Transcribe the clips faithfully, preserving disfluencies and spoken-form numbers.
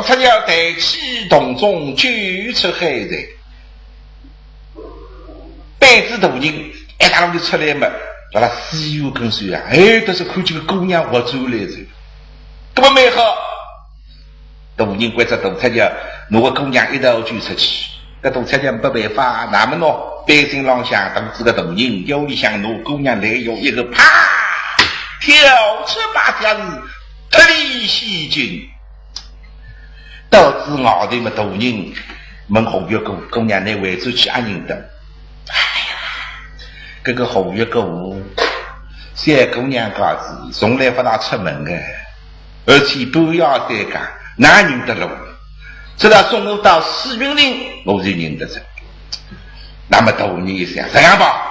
赤脚抬起铜钟，救出海瑞。背仔大人，一大路的出来嘛，辣辣西园跟首啊，哎，倒是看见个姑娘活转来哉。搿么蛮好，大人关照大赤脚，拿个姑娘一道救出去。搿大赤脚没办法，那么喏，背心浪向肚子个大人，腰里向拿姑娘来腰一个，啪，跳出马脚是脱离险境。到仔外头么，大人问何月姑：“姑娘，倷回转去阿认得？”哎呀，搿个何月姑，小姑娘家子，从来勿大出门个，而且半夜三更，哪认得路？直到送我到紫云亭，我才认得着。那么大人一想，这样吧，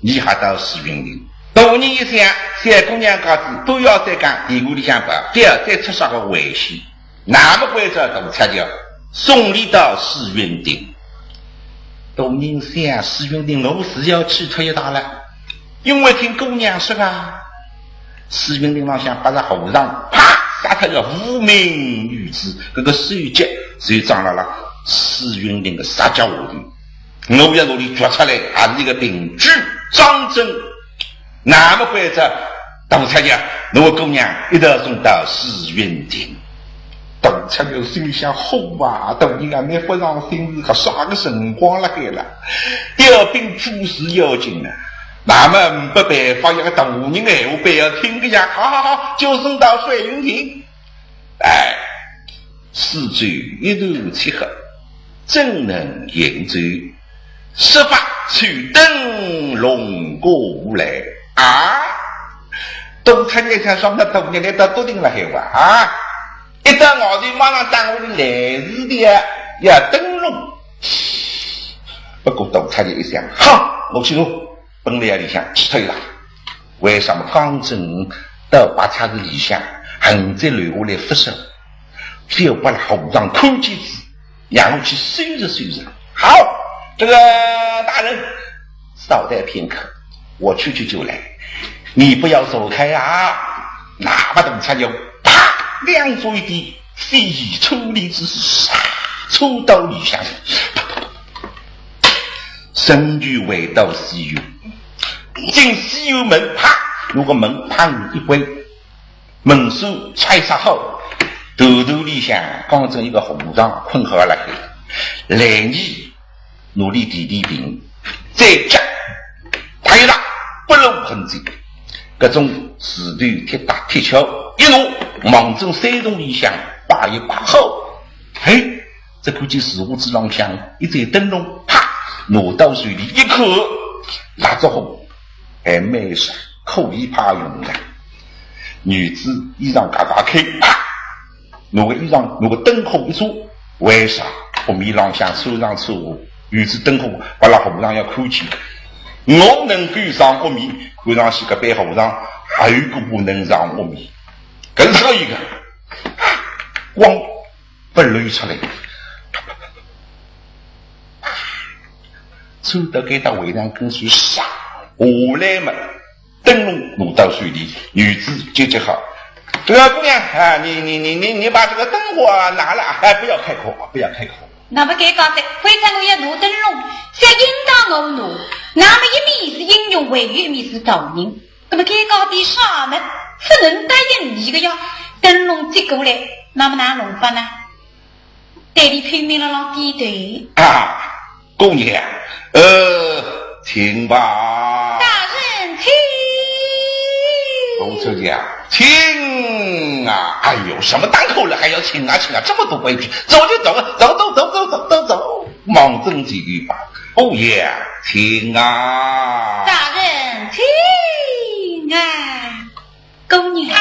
你还到紫云亭。大人一想，小姑娘家子，半夜三更，电话里向报，覅再出啥个危险。 那么关照大赤脚送俚到紫云亭。大人想，紫云亭我是要去脱一趟了，因为听姑娘说啊，紫云亭浪向八十和尚，啪，杀脱个无名女子，搿个首级就葬辣辣紫云亭个石脚下头。 我要拿俚掘出来，还是一个凭据。张真，那么关照大赤脚，拿我姑娘一道送到紫云亭。大赤脚心里想，好啊，大人啊，倷勿上心是个啥个辰光了该了？调兵部署要紧啊。那么没办法，一个大人闲话，覅听个呀，好好好，就送到紫云亭。哎， 四周一团漆黑，怎能行走？设法取灯笼过来啊！大赤脚想，上头大人来到笃定了海哇啊！一到外头马上打下来是的呀，要灯笼。不过大赤脚一想，好，我去弄，奔到里向去脱一趟。为啥么？刚正到白茶池里向，横直流下来勿少。 只要拨和尚看见仔，让我去收拾收拾。好，这个大人，稍待片刻，我去去就来，你不要走开啊！那么大赤脚，啪，两脚一点，飞起冲里之势，杀，冲到里向，神就回到西园，进西园门，啪，那个门啪一关， 门闩拆煞好，头头里向刚正一个和尚困好了海，来日拿俚提提病，再脚踏一踏，不露痕迹。搿种自头铁打铁锹一弄，望准山洞里向摆一摆好。嘿，只看见树杈子浪向一盏灯笼，啪，拿到手里一看，蜡烛红，还蛮煞，可以派用场。 女子衣裳嘎嘎开，啪，拿个衣裳，拿个灯火一遮，为啥？屋面浪向穿上穿下，女子灯火，拨拉和尚要看见。我能够上屋面，看上去搿班和尚还有个不能上屋面。搿是啥一个？光勿露出来。穿到该搭围墙跟首，唰，下来嘛。 灯笼拿到手里，女子接接好。这个姑娘啊，你你你你你把这个灯火拿了啊，哎，不要开口，不要开口。那么尴尬的，非但我要拿灯笼，再应当我拿，那么一面是英雄，还有一面是大人。那么尴尬的啥呢？不能答应你的呀。灯笼接过来，那么哪弄法呢？ 对俚拼命了了点头。啊，姑娘，呃，请吧。大人请。公子呀，请啊！哎呦，什么档口了还要请啊请啊？这么多规矩，走就走了，走走走走走走走，望准前头吧。姑爷，请啊！大人请啊！ 姑娘。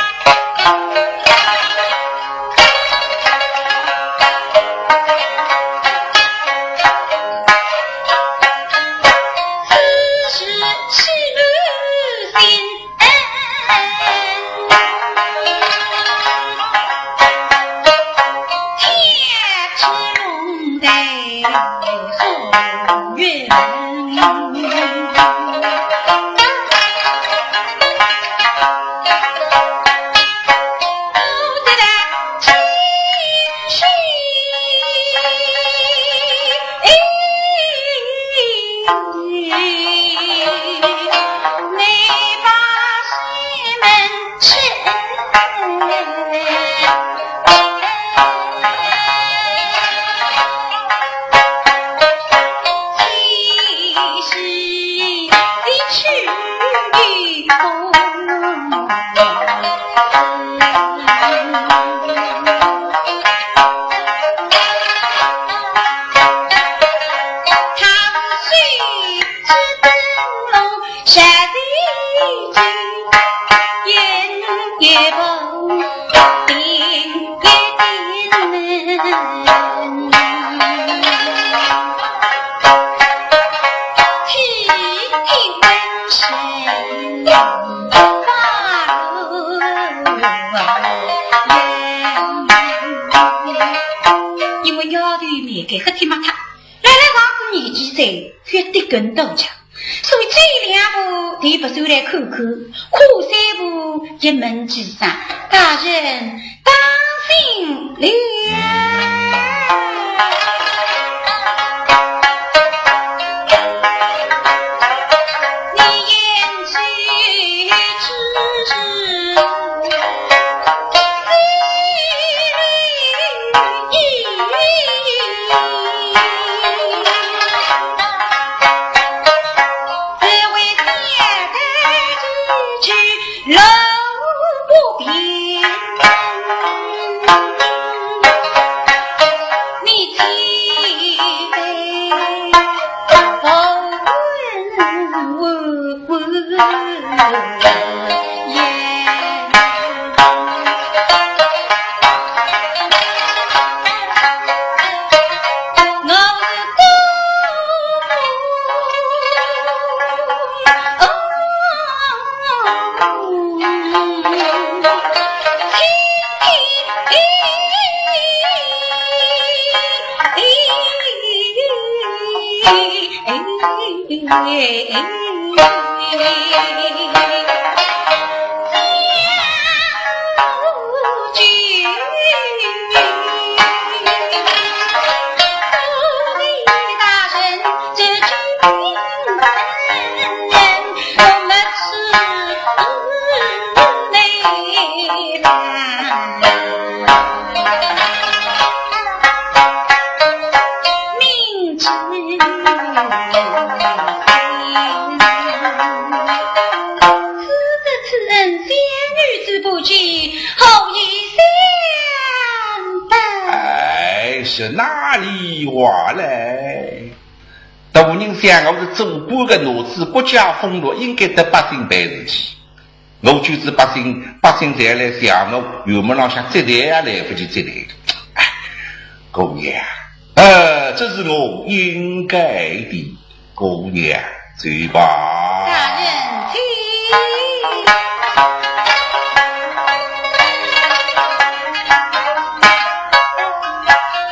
因为丫头面孔黑体嘛，她来来上仔年纪哉，覅跌跟头讲，所以走两步地勿算来看看，跨三步一问几声，大人当心了。此恩相与之不及，何以相报？哎，是哪里话来？大人想我是做官个，拿仔国家俸禄，应该搭百姓办事体。 我救仔百姓，百姓侪来谢我，衙门浪向接待也来勿及接待。哎，姑爷，呃，这是我应该的，姑爷，走吧。大人请。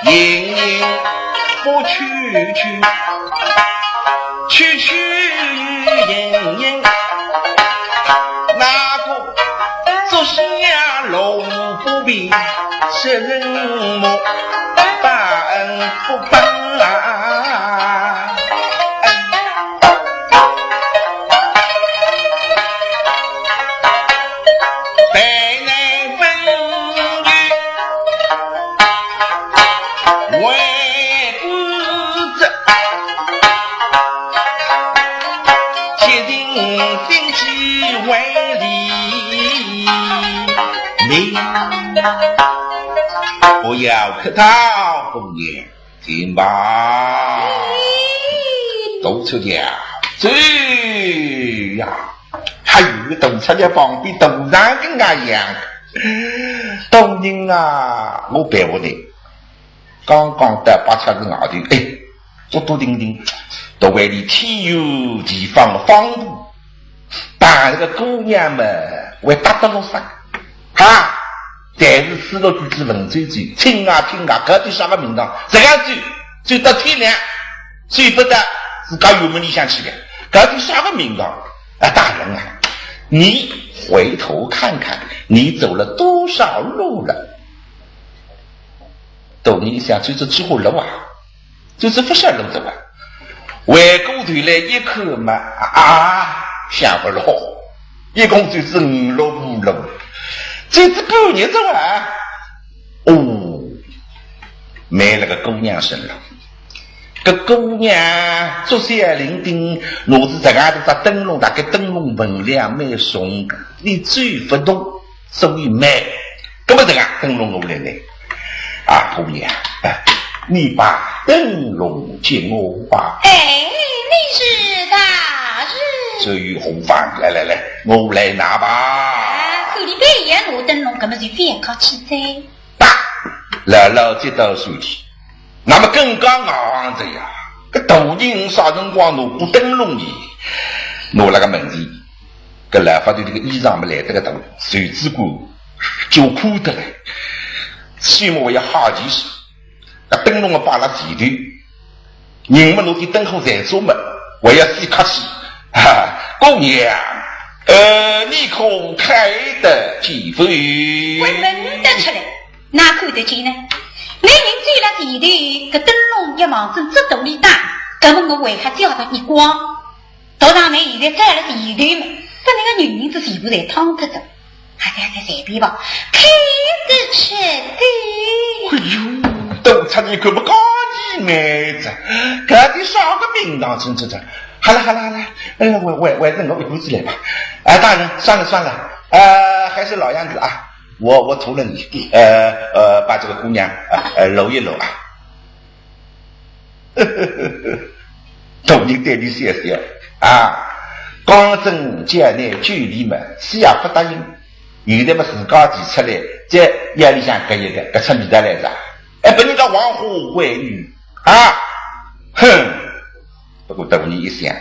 莺莺不去去，去去莺莺。 那个竹下萝卜皮，是人么，报恩不报啊？被人问，为不这 决定心机为黎明。不要客套，姑爷，请吧。走出去啊，走呀！还有个动出来旁边动上跟啊样。大人啊，我陪我的。 刚刚到八尺个外头，哎，笃笃定定，到外里天圆地方个方铺，但搿个姑娘嘛，会搭得落啥？哈，但是四六句子文绉绉，听啊听啊，搿点啥个名堂？这样走，走到天亮，走勿到自家衙门里向去了，搿点啥个名堂？啊，大人啊，你回头看看，你走了多少路了？ 大人一想，走仔几化路啊，走仔勿少路哉啊。回过头来一看嘛，啊，想勿落，一共走仔五六步路，走仔半日哉啊。哦，没了个姑娘身浪。搿姑娘竹下伶仃，拿仔实梗大只灯笼，大概灯笼分量蛮重个，你走勿动。 所以慢。搿么这个灯笼我来拿。啊，姑娘，哎，你把灯笼借我吧。哎，你是大人。至于何方，来来来，我来拿吧。啊，手里边也拿灯笼，搿么就覅客气哉。哒，牢牢接到手里。 那么更加硬哉呀，搿大人啥辰光拿过灯笼呢？拿了个门前，搿老法头搿个衣裳么来得个大，袖子管就宽得来，起码还要好几十。搿灯笼么摆了前头，人么拿点灯火侪做么，还要先客气。哈，姑娘，呃，你可开得起否？我问得出来，哪看得见呢？倷人走了前头，搿灯笼要望准只肚里打，搿么我为啥叫得你光？ 道上面现在站了第一对么，搿能个女人子全部侪汤脱脱。哎呀，随便吧，开得出的。哎呦，都出去看不高级妹子，搿点啥个名堂真真真。好了好了好了，呃，我我我跟我一股子来吧。哎，大人，算了算了，呃，还是老样子啊，我我图了你，呃呃，把这个姑娘啊，呃，揉一揉啊。 大人对俚笑笑啊，刚正叫倷救俚么，死也不答应。现在么自家提出来，再要俚想搿一个，搿出味道来哉。哎，拨人家黄花闺女啊，哼！不过大人一想，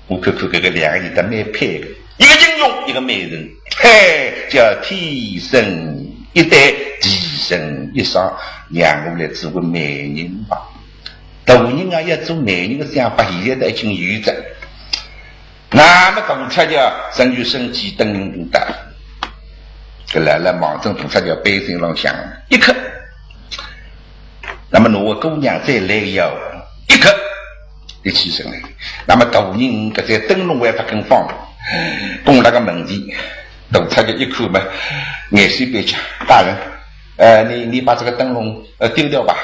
我看看搿个两个人倒蛮配个，一个英雄，一个美人，嘿，叫天生一对，地生一双，让我来做个媒人吧。 大人啊，要做媒人个想法，现在倒已经有哉。那么大钗就伸出身体，灯笼打，搿来了，望准大钗就背心浪向一磕，那么拿我姑娘再来要一磕，立起身来。那么大人搿盏灯笼还勿肯放，供辣个门前，大钗就一看嘛，眼线别讲，大人， 呃，你你把这个灯笼呃丢掉吧。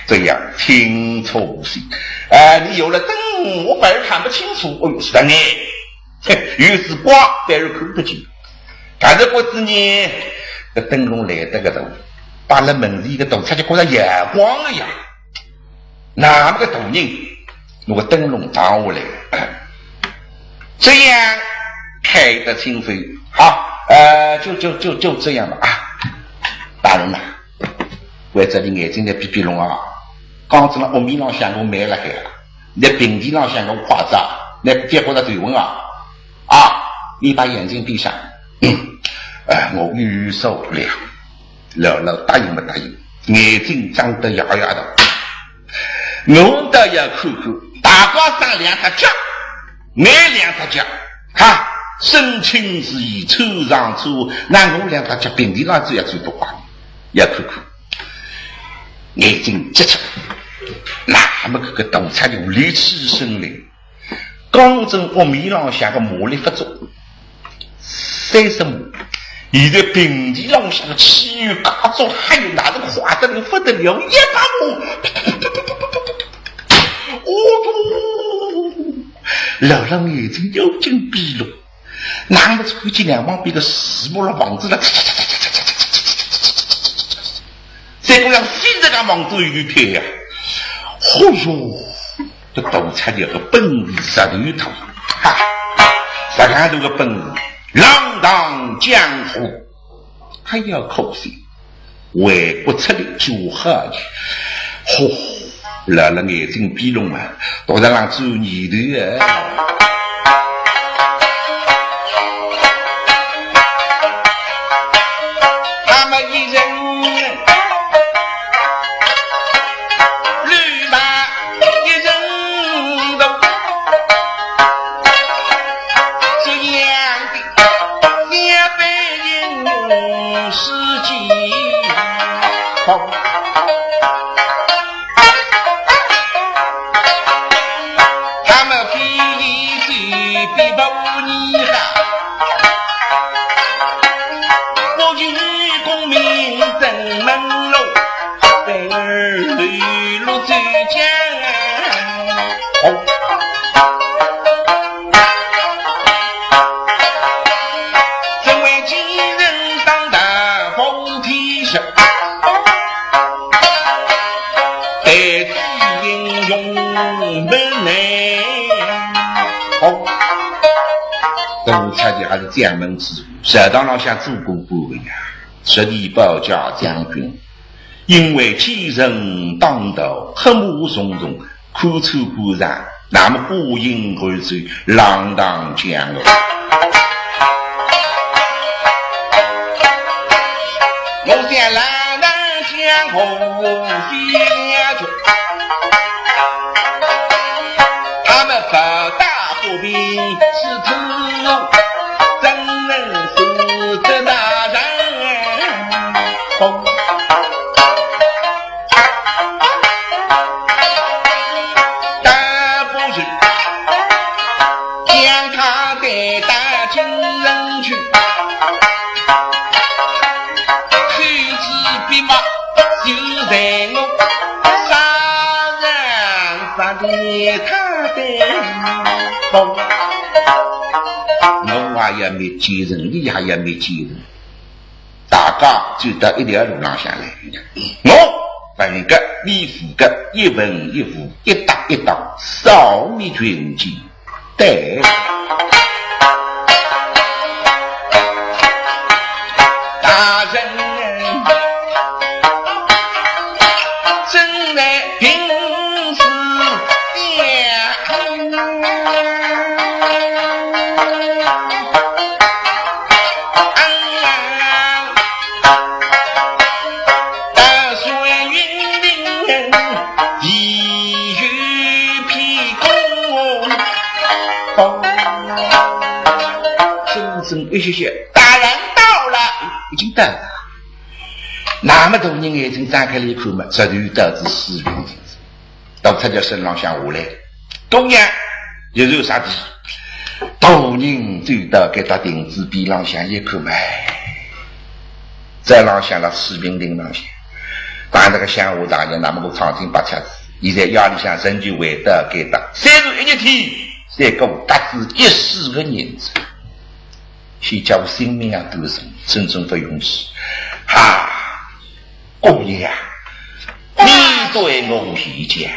这样清楚些。呃，你有了灯，我反而看不清楚。哦哟，是的呢，嘿，有时光反而看不清。但是不知呢，这灯笼来得个大，摆了门前个大钗就觉着有光了呀。 那么个大人，拿个灯笼打下来，这样开得清楚。好，呃，就就就就这样吧啊。大人呐，为仔倷眼睛再闭闭拢啊，刚正辣屋面浪向我没了海啊，倷平地浪向我快哉，倷覅觉着头昏啊。啊，你把眼睛闭上。嗯，呃，我有数了。 老老答应勿答应，眼睛张得夜夜大。我倒要看看，大家生两只脚，倷两只脚，哈，身轻如燕，穿上穿，那我两只脚平地浪走也走勿快，要看看。眼睛接着，那么搿个大钗就立起身来， 刚正屋面浪向个马力勿足，三十码，现在平地浪向个汽油加足，哎哟，那是快得来勿得了，一百码，哦哟，老老眼睛要紧闭拢，那么看见两旁边个树木了房子了，再过两飞着个望仔有开呀，哦哟！ 搿大钗有个本事杀头头，哈，啥样头个本事，浪荡江湖，还要可惜，为国出力就好去。嚯，辣辣眼睛闭拢啊，肚皮浪转念头啊。他们一人绿马 一人头，这样的两百英雄事迹。他们非礼嘴比不你好，不与功名争门路。 在二楼落水江。身为奸人当大风天下，代替英雄门内。哦，东差的还是将门之后，朝堂浪向做过官的呀，实力保驾将军。 因为奸人当道，黑幕重重，看穿官场，那么孤影而走，锒铛江河。我想锒铛江河飞了去，他们不打不平是truc，怎能使得大丈夫？ 倒不如将他带到京城去，口之必骂，就在我杀人杀的他的风。我也要灭奸人，你也要灭奸人。 大家走到一条路浪向来。我文革，你武革，一文一武，一搭一档，扫灭群奸。对。大人，正在平时 真正一歇歇，大人到了，已经到了。那么大人眼睛张开来一看嘛，实头到仔士兵亭子。 大出轿身浪向下来，姑娘，又是啥事体？大人走到搿搭亭子边浪向一看嘛，在浪向了士兵亭浪向，当那个乡下大人，那么个唱经八七子，现在夜里向仍旧回到搿搭，虽然一日天，才过得仔一世个日子，先叫我性命啊断送，真正勿容易。哈， 姑爷啊，你对我一讲，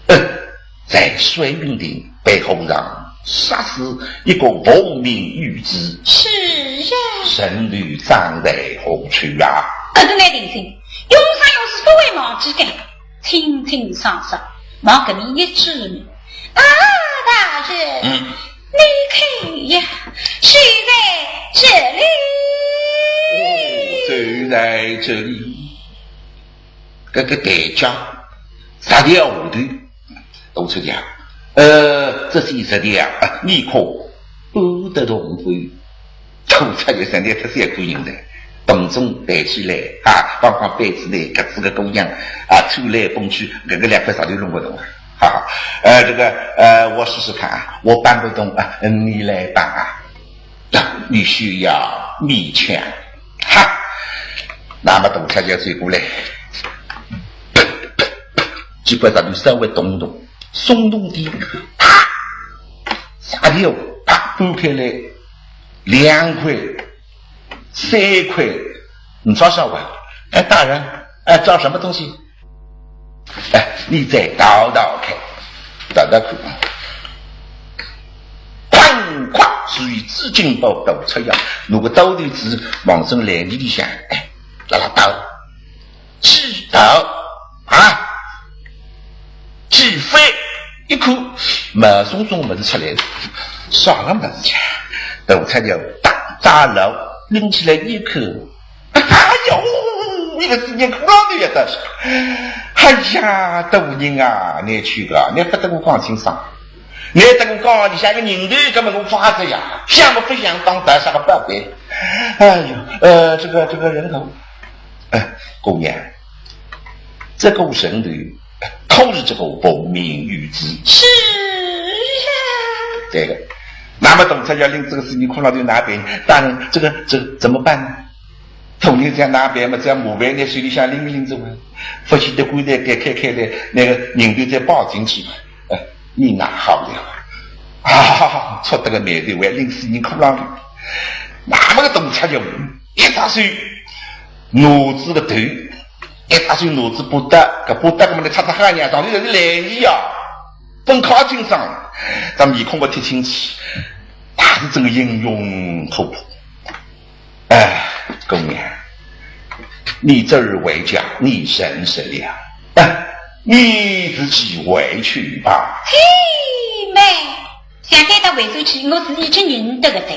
嗯，在水云亭被和尚杀死一个无名女子，是呀。人头葬在何处啊？搿个难定心，用啥用是勿会忘记的，清清爽爽，望搿面一指明。啊，大人，嗯。你看呀，就在这里。哦，就在这里。 搿个台阶，十条下头，大出轿。呃，这是十条啊，你可搬得动否？大出轿现在特别个人的，动作抬起来啊，放放杯子呢，搿子个姑娘啊，抽来蹦去，搿个两块石头弄勿动啊。哈哈，呃，这个，呃，我试试看啊，我搬不动啊，你来搬啊。 你休要勉强。哈，那么大出轿走过来，几块石头稍微动动，松动点，啪，石头啪翻开来，两块、三块，你找啥啊？哎，大人，哎，找什么东西？ 哎，你再倒倒看，倒倒看。哐哐，随之金宝倒出呀，拿个刀头子望准篮子里向，哎，辣辣倒。几倒啊？几翻？一看，毛松松物事出来了，啥个物事啊？大出轿大大老，拎起来一看， 哎哟，一个是眼眶里也得是。哎呀，大人啊，你去个，你不等我讲清爽，你等我讲，你像个人头，根本我发着呀，想都不想当得啥个宝贝。哎呦，呃，这个，这个人头，哎，姑娘，这个人头可是这个无名女子。是呀。对个，那么大出轿拎这个事情看了就难办，大人，这个，这个怎么办呢？ 大人讲哪办嘛，只要麻烦拿手里向拎一拎子嘛，勿晓得棺材盖开开来，那个人头再抱进去嘛。哎，你拿好了。啊，出得个难头，还拎死人骷髅头。那么个大出轿，一只手拿仔个头，一只手拿仔布袋，搿布袋搿么能擦擦汗呀，上头侪是烂泥呀，分开清爽，搿面孔个贴清气，那是真个英雄可怕。 哎，姑娘，你这儿回家，你忍忍了。哎，你自己回去吧。嘿，妹，想该搭回转去，我是已经认得个哉。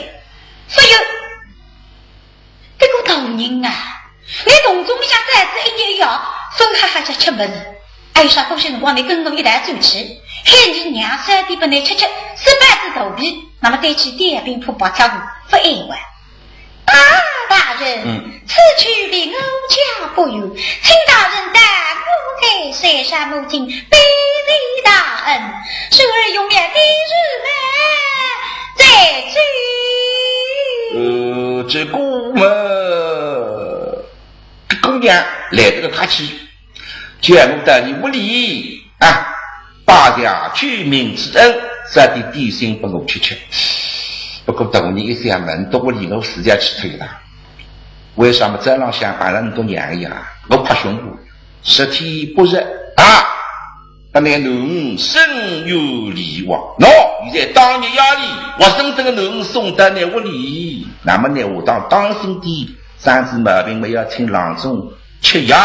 所以，搿个大人啊，倷从中里向再仔一日一夜，分哈哈叫吃物事，还有啥多些辰光倷跟我一道转去，喊倷娘烧点拨倷吃吃，塞包子肚皮，那么对起点兵破白菜糊，勿碍个。 啊，大人，嗯。此去离我家不远，请大人带我在山上母亲拜谢大恩，侄儿永远的日门再走。呃，这个嘛，姑娘来得个客气，叫我到你屋里 啊，拜谢救命之恩，搿点点心拨我吃吃。不过大人一想，呒不屋里我自家去推啦。为啥么？早浪向碰着倷娘呀，我拍胸脯，十天不食啊，搭倷囡儿生有礼物。喏，现在当日夜里，我生这个囡儿送到倷屋里，那么倷下当当心点，生仔毛病么要请郎中 吃药，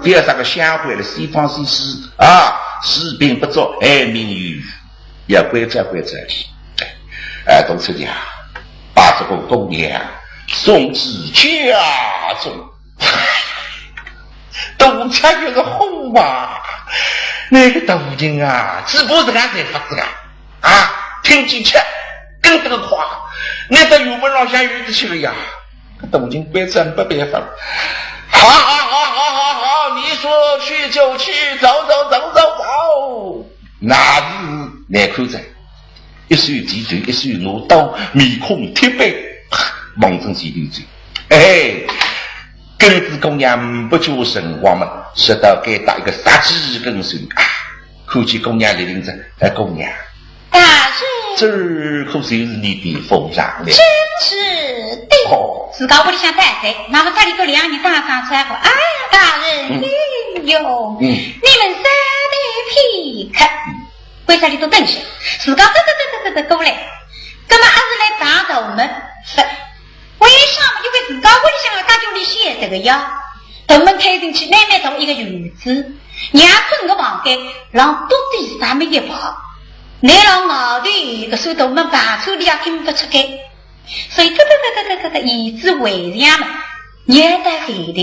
覅啥个香灰了，西方西施啊，治病不足，害命于，要关照关照俚。哎，多谢啊，把这个姑娘送至家中。哎呀，大人就是好啊，倷个大人啊，嘴巴实梗才发子啊，啊，听见吃，跟得个快，倷到衙门浪向有事体了呀。 搿大人关照呒不办法了。好，好，好，好，好，好，你说去就去，走，走，走，走，走。那是难看哉，一手提着，一手拿刀，面孔铁板，望准前头走。哎，跟仔姑娘呒不叫辰光嘛，直到该搭一个石子跟前啊，看见姑娘立定哉，哎，姑娘， 大人。这儿可就是你的府上了？正是的。哦。自家屋里向待着，那么搭俚笃两人打声招呼，哎呀，大人，嗯。哎哟，嗯。你们稍等片刻，关照俚笃等歇，自家嘚嘚嘚嘚嘚嘚过来，葛么阿是来碰头么？是。 为啥么？因为自家屋里向个家教里晓得个呀。大门开进去，蛮蛮大一个院子，娘困个房间，浪独独啥么一排，倷浪外头个手大门碰出俚也听勿出个。所以，哒哒哒哒哒哒哒，椅子围墙嘛，娘到后头，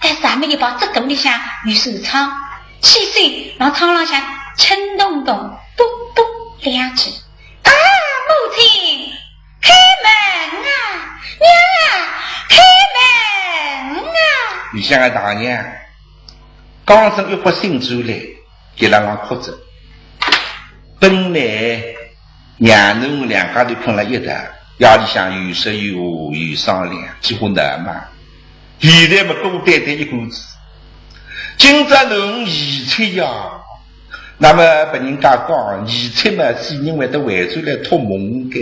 到啥么一排，这个里向有扇窗，起手浪窗浪向轻咚咚咚咚两记。啊，母亲！ 开门啊，娘啊，开门啊！里向个大娘，刚正一觉醒转来，就辣浪哭着。本来娘囡两家头困辣一道，夜里向有说有话有商量，几乎闹猛。现在么孤单单一个子，今朝囡儿移出呀， 那么别人家讲，移出嘛，死人会得回转来托梦个。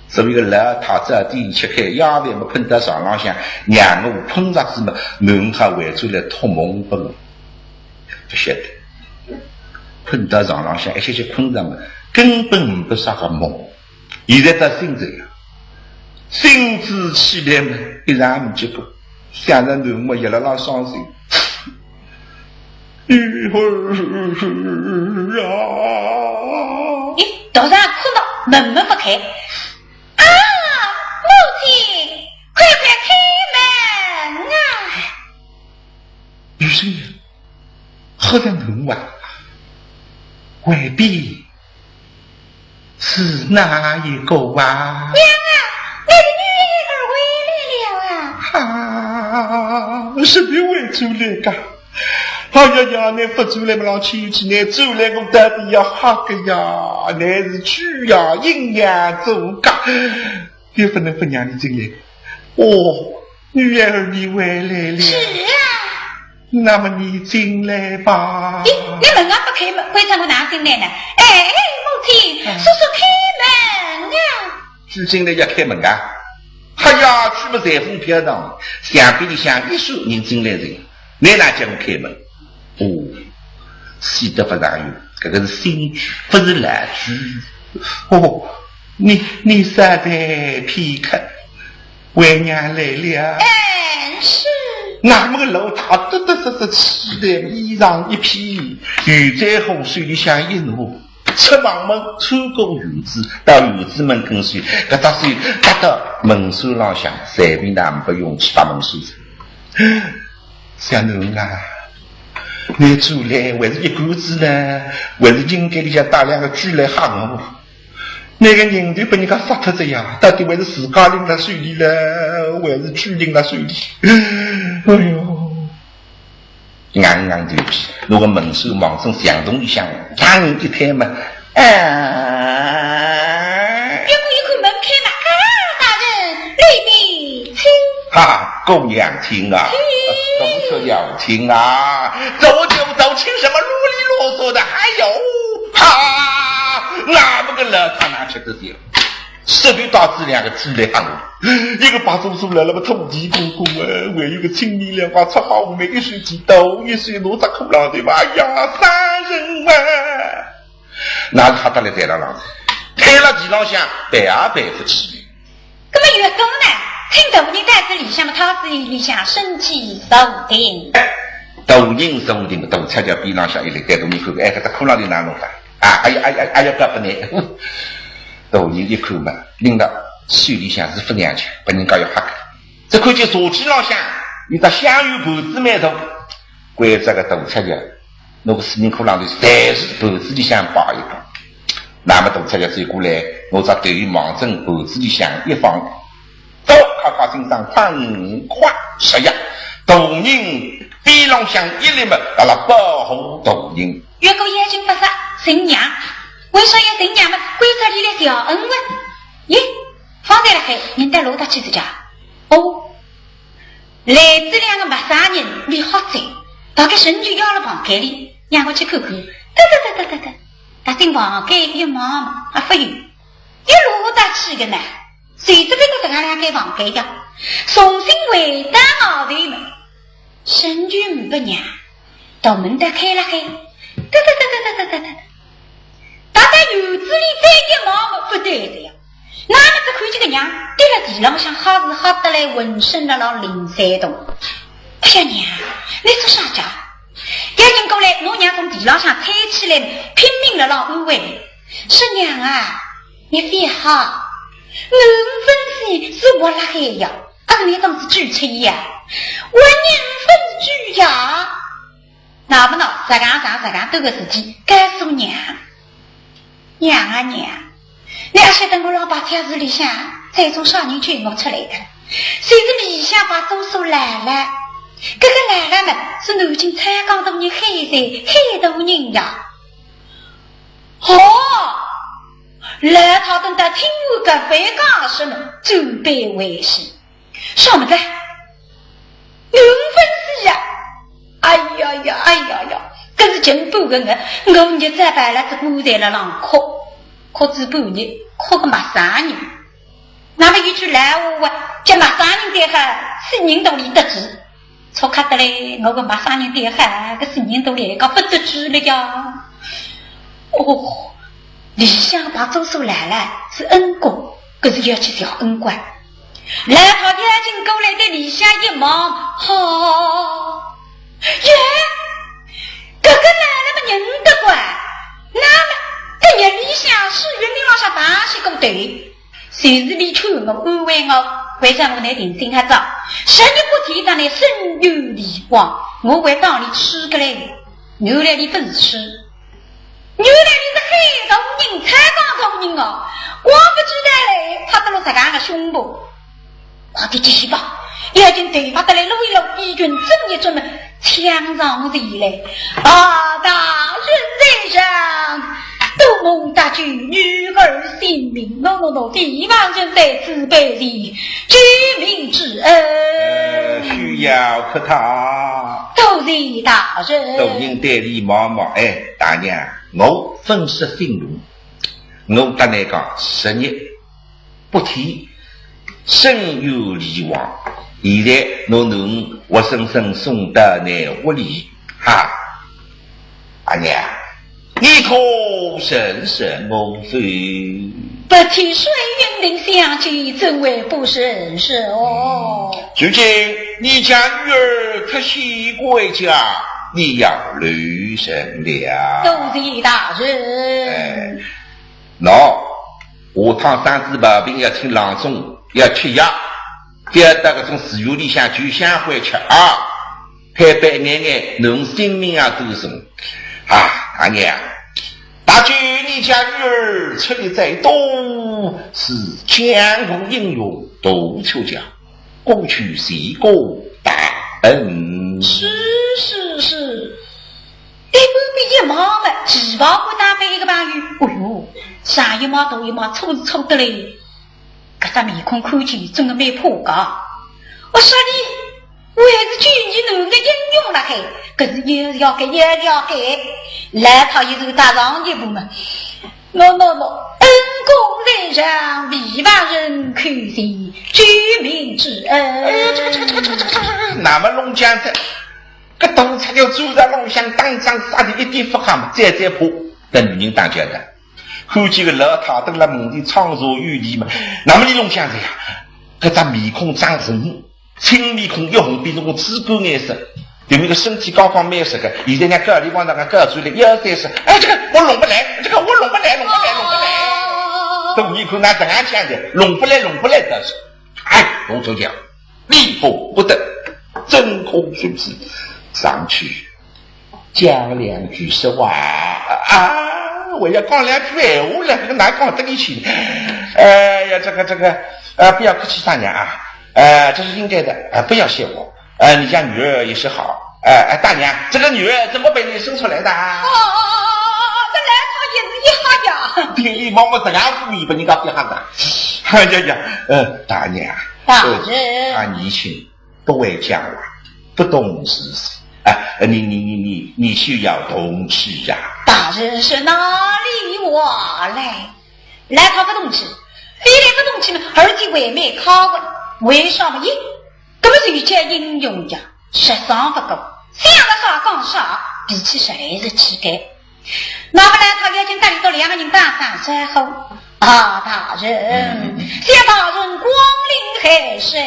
所以个老太早点吃开夜饭么，困到床浪向，让我困着仔么，囡儿好回转来托梦拨我。勿晓得，困到床浪向，一歇歇困着么，根本呒不啥个梦。 现在倒醒着呀，醒仔起来嘛，一场没结果，想着囡儿么也辣浪伤心。女儿啊！咦，大人困了，门么勿开。啊，母亲，快快开门啊！女婿，好像囡儿啊，外边 是哪一个啊？娘啊，你的女儿回来了啊！啊，是你回转来个？哎呀呀，你勿转来么，浪去去，你转来我到底要吓个呀，你是鬼呀，阴阳做个，也不能不让你进来。哦，女儿你回来了。是啊。 那么你进来吧。咦，你门啊勿开么，关照我哪进来呢？哎，哎，母亲，啊。叔叔开门啊！是进来要开门啊？哎呀，鬼么随风飘荡，墙壁里向一扇人进来人，你哪叫我开门？哦，死得勿大远，搿个是新鬼，勿是老鬼。哦，你，你稍等片刻。 为娘来了。嗯，是。那么个老太嘚嘚嘚嘚起来，衣裳一披，又在河水里向一挪，出房门，穿过院子，到院子门跟首，搿只手搭到门闩浪向，随便哪能勿用去搭门闩。小囡啊，倷转来还是一干子呢？还是阴间里向带两个猪来吓我？倷个人头拨人家杀脱仔呀，到底还是自家拎辣手里了，还是猪拎辣手里？哎哟！ 硬硬头皮，拿个门闩望准墙洞里向，嘡一推嘛，啊！一个一个门开嘛，啊，大人，里面请。哈，姑娘请啊，请。多谢娘请啊，走就走，请什么啰里啰嗦的，还有，哈，那么个了，他拿起这些。 手里搭仔两个猪来吓我，一个白做做来了个土地公公啊，还有个青面獠牙赤好眉，一手提刀，一手拿只骷髅头嘛，哎呀，杀人啊！那是吓得来在那浪，推了地浪向，爬也爬勿起。搿么越冬呢，请大人到仔里向么，太师椅里向身体坐定。大人坐定，大出轿边浪向一立，对大人看看，哎，搿只骷髅头哪弄法？啊，哎呀，哎呀，哎呀，搿勿难。 大人一看嘛，拎到手里向是勿让吃，拨人家要吓个。只看见茶几浪向有只香油盘子蛮大，关照个大出轿，拿个死人骷髅头侪是盘子里向摆一个。那么大出轿走过来，拿只头望准盘子里向一放，走，快快进上，哐哐，十呀，大人边浪向一立嘛，辣辣保护大人。越过眼睛勿眨，寻娘。 为啥要寻娘么？关照俚来谢恩哇。咦，方才辣海，人到哪搭去仔介？哦，来仔两个陌生人，俚吓仔，大概神就要了房间里，让我去看看。得得得得得得，踏进房间一望，啊，勿有，又落搭去个呢？谁知别个搿能两间房间呀？重新回到外头么， 神就呒拨娘，大门搭开辣海，哒哒哒哒哒哒哒哒。踏到院子里再一望么勿对哉呀，那么只看见个娘跌辣地浪向，吓是吓得来浑身辣浪零三动。哎呀娘，倷做啥介？赶紧过来，拿娘从地浪向搀起来，拼命辣浪安慰。说娘啊， 倷覅吓，奴粉丝是活辣海呀，阿是倷当是猪吃伊呀？活人粉猪呀！那么喏，实梗上实梗短个事体，告诉娘。娘啊娘，倷阿晓得我老伯跳仔里向，再从啥人救我出来个？就是里向把周叔来了，搿个来了呢，是南京蔡江大人海瑞，海大人呀。哦， 老太等到听完搿番讲说么，准备回去。啥么子？奴粉丝呀！哎呀呀，哎呀呀，搿是近半个月，我日脚爬辣仔棺材辣浪哭，哭仔半日，哭个陌生人。那么有句老话啊，叫陌生人对好，死人肚里得知。 错开得来，我个陌生人对好，搿死人肚里还讲勿得知了呀。哦，里向把周叔来了，是恩公，搿是要去谢恩个。老太太进过来对里向一望，哈，耶，搿个来了么认得个，那么搿日里向是云顶浪向打起过头。 就是俚劝我安慰我，为啥我拿定心还早？十日不提到倷身有离亡，我还当俚痴个嘞。原来俚勿是痴，原来俚是海大人，蔡江大人哦！光勿知道嘞，拍得落实梗个凶部。快点去吧，要紧头发得来，路一路，衣裙整一整么， 抢上前来。啊，大人在上，多蒙搭救女儿性命，喏喏喏，帝王人在此拜谢，救命之恩。呃，休要客套。多谢大人。大人对俚望望，哎，大娘，我粉丝姓龙，我搭倷讲，十日 不提，身有离亡。现在拿囡儿活生生送到倷屋里，哈。阿娘，你可认识我否？不提水云亭相见，怎会不认识哦？如今你家女儿脱险归家，你要留神了。多谢大人。哎，喏，下趟生仔毛病要请郎中，要吃药，覅到搿种寺院里向求香灰吃啊，害怕一眼眼，侬性命也担心。啊，大娘，大舅，你家女儿出力再多，是江湖英雄都出家。 过去是个大恩。是是是，一半边一毛么，旗袍不打扮一个朋友，哎哟，上一毛大一毛，粗粗得嘞。搿只面孔看起真个蛮怕个。我说你，我还是救你囡个英雄了嘿，搿是也是要给，也是要给，来他一头大上一步嘛。 喏喏喏，恩公在上，为旁人叩谢救命之恩。哎呀，这个这个这个这个这个，那么弄僵的，搿当差要走到弄僵，当场杀的一点不好嘛，再再怕，等女人打架的。看见个老太蹲辣门前创造有礼嘛，那么你弄僵的呀，搿张面孔涨红， 青面孔一红，变成个猪肝颜色，对面个身体刚刚蛮实个，现在人家告里往那个告出来，一二三四，哎，这个我弄不来，这个我弄不来，弄不来，弄不来。这面孔哪能样讲的？弄不来，弄不来的是。哎，我就讲，厉害不得，真可真是上去 讲两句实话啊，我要讲两句闲话了，这个哪讲得过去？哎呀，这个这个，呃，不要客气，大娘啊，呃，这是应该的，呃，不要谢我，呃，你家女儿也是好，呃，呃，大娘，这个女儿怎么被你生出来的啊？哦，这来头也是一好呀。对，你妈妈这样故意把你搞一下的。哎呀呀，呃，大娘，大人。呃，他年轻， 不会讲话，不懂世事。哎，你你你你你需要动气呀。大人是哪里话来？来他不动气，非来不动气嘛，而且为没考过，为什么？咦，根本是一介英雄呀，实伤不过，想了啥讲啥，脾气实在是奇怪。 那么呢，他已经带领着两个人打声招呼。啊，大人，嗯。想大人光临海山，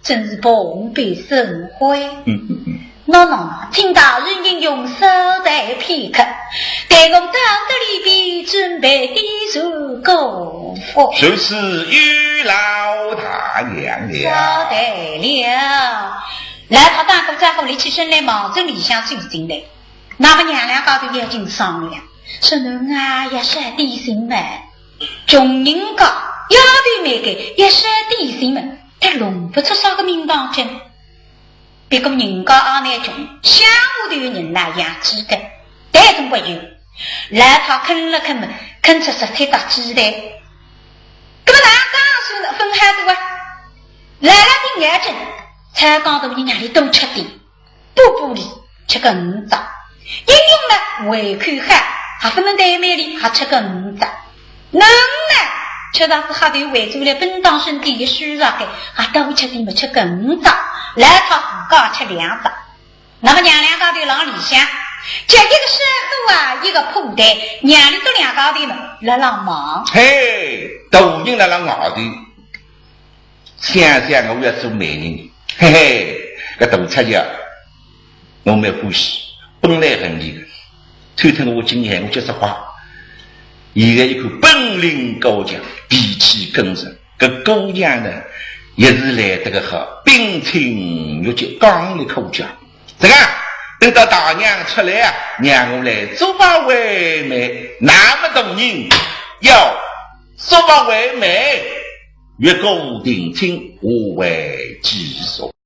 真是蓬荜生辉。嗯嗯嗯。喏喏，请大人饮用稍待片刻，待我到这里边准备点茶果腹。如此有劳大娘了。稍待了。来，他打过招呼，立起身来，望准里向走进来。 那么娘两家头眼睛商量，说：“囡啊，要吃点心嘛。穷人家，丫头妹个，要吃点心嘛，他弄不出啥个名堂去。不过人家阿妹穷，乡下头人那样子的，但总不有。”来，他吭了吭嘛，吭出十七搭鸡蛋。那么哪讲是分开的哇？来了的眼睛，才讲到你那里多吃点。 补补里吃个五只。英雄呢，胃口好，还不能怠慢里，还吃个五只。囡呢，吃上是喝头胃，做了本当身体也虚弱的，还多吃点么吃个五只，来他自家吃两只。那么娘两家头浪里向，吃一个烧火啊，一个铺台，娘里头两家头呢，辣浪忙。嘿，大人辣浪外头。 想想我要做媒人，嘿嘿，搿大姐姐，我蛮欢喜，本来恨伊个，偷偷我今年我就说话，现在一看本领高强，脾气更直，搿姑娘呢，也是来得个好，冰清玉洁，刚烈可嘉。这个，等到大娘出来啊，让我来祝贺为媒，那么大人要祝贺为媒。 月过定亲，我为继续。